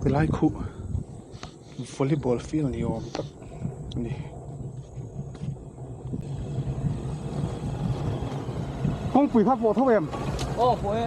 Helai khuh volleyball field ni awm tak a ni. Kawngpui kha pawh tho em? Aw pawh e.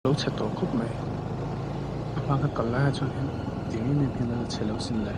Lo chhe tawh khawp mai a hma ka kal lai ah chuan hian tiang em em hian a la chhe lo sin le.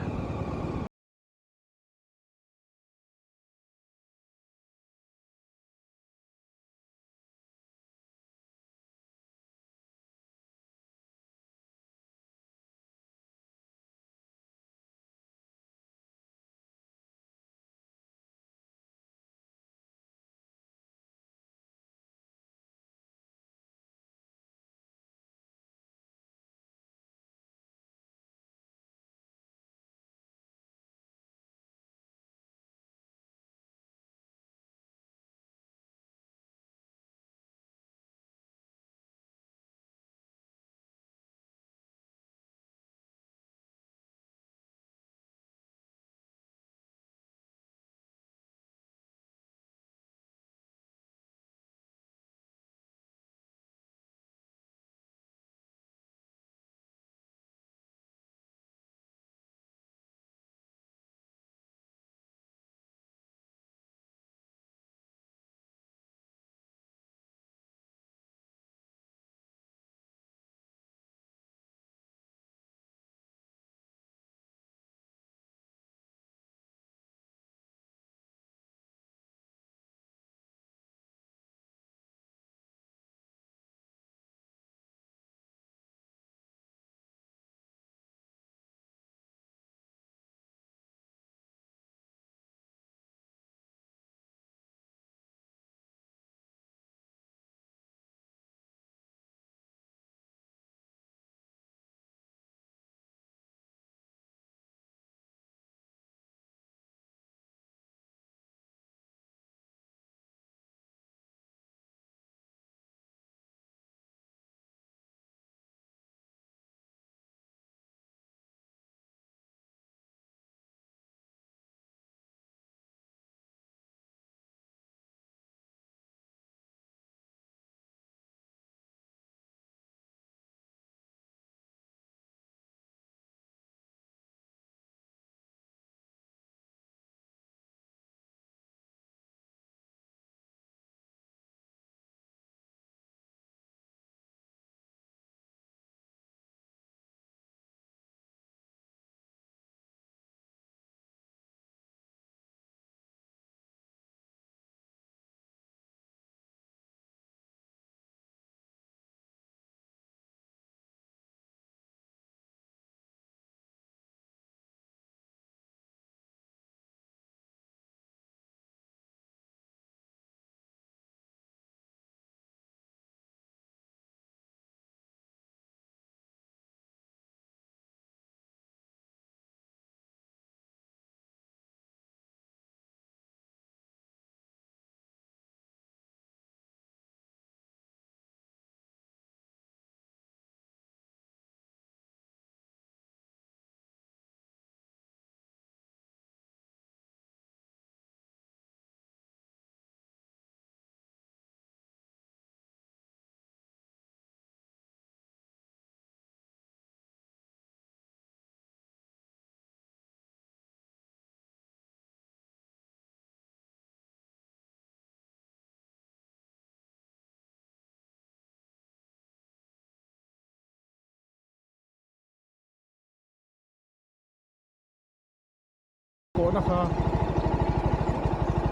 Kawhna kha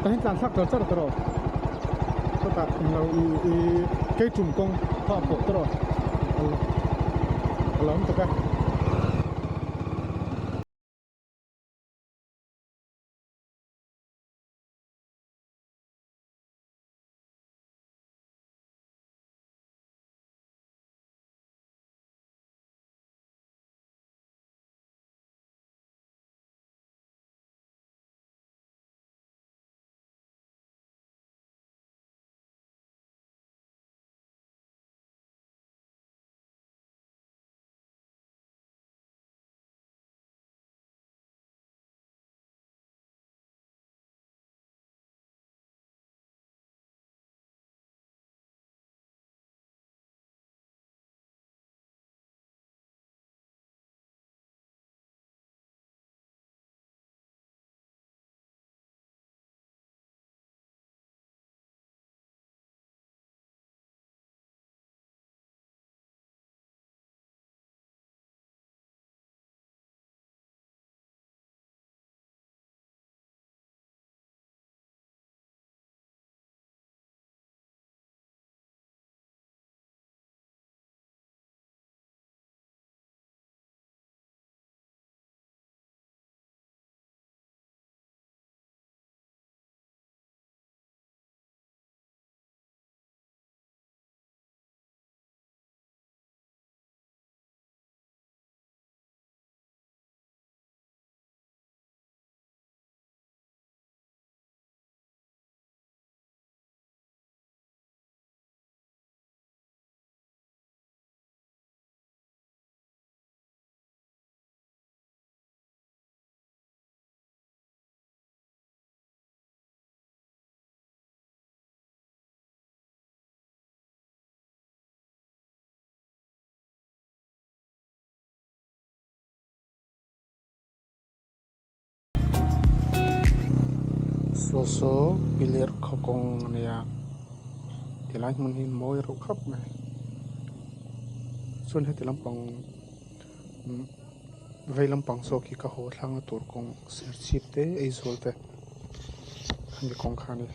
ka hin tlan thlak char char tawh chutah englo i i keitum kawng kha a pawh tawh a lo awm tak a. Saw saw piler khaw kawng a nia tilai hmun hi mawi reuh khawp mai chuan heti lampang vei lampang zawk hi ka haw thlangna tur kawng serchhip te Aizawl te khami kawng kha a ni.